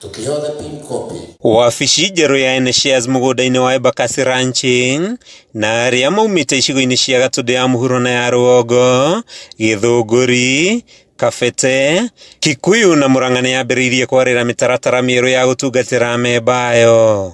Tukio the pink copy. Wabici njerũ ya ene shares mũgũnda-inĩ wa Embakasi Ranching na arĩa maumĩte icigo-inĩ cia Gatũndũ ya mũhuro na ya rũgongo, Gĩthũngũri, Kabete, Kikuyu na Murang'a nĩ yambĩrĩirie kwarĩra mĩtaratara mĩerũ ya gũtungatĩra amemba ayo.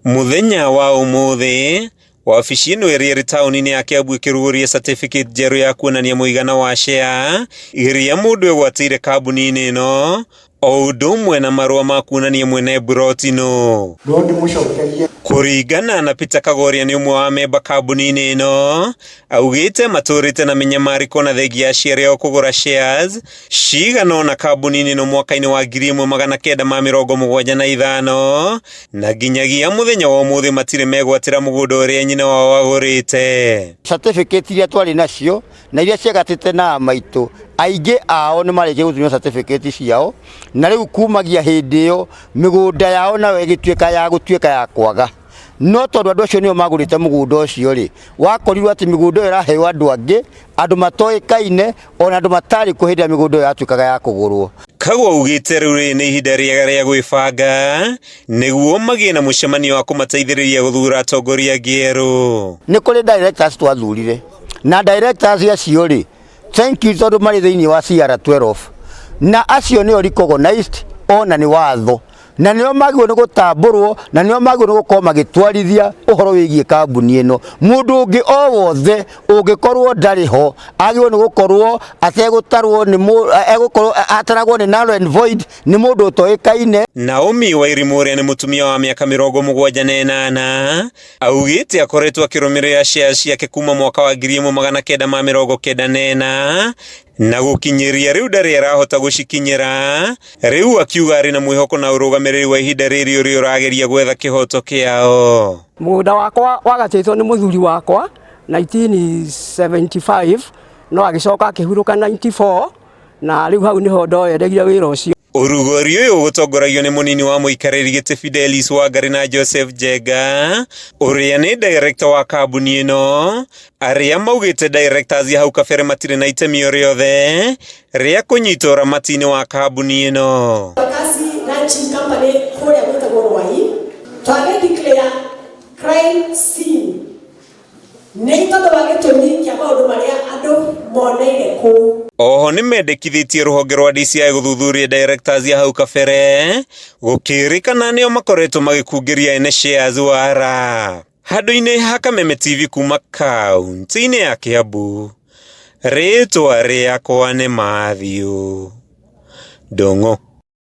Mũthenya wa ũmũthĩ, wabici ĩno ĩrĩa ĩrĩ taũni-inĩ ya Kiambu ĩkĩrugũria certificate njerũ ya kuonania mũigana wa share iria mũndũ egwatĩire kambuni-inĩ ĩno o ũndũ ũmwe na marũa ma kuonania mwene mburoti nũ. No ndĩmũcokerie. Kũringana na Peter Kagoria nĩ ũmwe wa memba kambuni-inĩ ĩno, augĩte matũrĩte na mĩnyamarĩko na thengia ya aciari ao kũgũra shares cigana ũna kambuni-inĩ ĩno mwaka-inĩ wa 1975 na nginyagia mũthenya wa ũmũthĩ matirĩ megwatĩra mũgũnda ũrĩa nyina wao agũrĩte. Certificate iria twarĩ nacio na iria ciagatĩte na maitũ aingĩ ao nĩ marĩkia gũtunywo certificate ciao, na rĩu kumagia hĩndĩ ĩyo mĩgũnda yao nayo ĩgĩtuĩka ya gũtuĩka ya kwaga. No tondũ andũ acio nĩo magũrĩte mũgũnda ũcio rĩ, wakorirwo atĩ mĩgũnda ĩyo ĩraheo andũ angĩ, andũ matoĩkaine, ona andũ matarĩ kuo hĩndĩ ĩrĩa mĩgũnda ĩyo yatuĩkaga ya kũgũrwo. Kagwa augĩte rĩu rĩrĩ nĩ ihinda rĩega rĩa gwĩbanga nĩguo magĩe na mũcemanio wa kũmateithĩrĩria gũthuura atongoria angĩ erũ. Nĩ kũrĩ directors twathurire, na directors acio rĩ, thank you tondũ marĩ thĩinĩ wa CR12, na acio nĩo recognized ona nĩ watho, na nĩo magĩrĩirwo nĩ gũtambũrwo, na nĩo magĩrĩirwo nĩ gũkorwo magĩtwarithia ũhoro wĩgiĩ kambuni ĩno. Mũndũ ũngĩ o wothe ũngĩkorwo ndarĩ ho agĩrĩirwo nĩ gũkorwo ategũtarwo nĩ egũkorwo ataragwo nĩ null and void, nĩ mũndũ ũtoĩkaine. Naomi Wairimu ũrĩa nĩ mũtumia wa mĩaka 78 augĩte akoretwo akĩrũmĩrĩra shares ciake kuma mwaka wa 1994 na gũkinyĩria rĩu ndarĩ arahota gũcikinyĩra. Rĩu akiuga arĩ na mwĩhoko na ũrũgamĩrĩri wa ihinda rĩrĩ ũrĩa ũrageria gwetha kĩhoto kĩao. Mũgũnda wakwa wagatĩtwo nĩ mũthuri wakwa 1975, no agĩcoka akĩhurũka 94, na rĩu hau nĩho ndoereire wĩra ũcio. Ũrugũri ũyũ ũgũtongoragio nĩ mũnini wa mũikarĩri gĩtĩ Fidelis Wangari na Joseph Njenga ũrĩa nĩ director wa kambuni ĩno, arĩa maugĩte directors ya hau kabere matirĩ na itemi o rĩothe rĩa kũnyita ũramati-inĩ wa kambuni ĩno. Embakasi Ranching Company kũrĩa gwĩtagwo Rwai, twage declare crime scene nĩ tondũ wa gĩtũmi kĩa maũndũ marĩa andũ moneire kũu. Oho nĩ mendekithĩtie rũhonge rwa DCI gũthuthuria directors ya hau kabere gũkĩrĩkana nĩo makoretwo magĩkungĩria ene shares wara. Handũ-inĩ ha Kameme TV kuma kaunti-inĩ ya Kiambu, rĩtwa rĩakwa nĩ Matthew Ndung'u.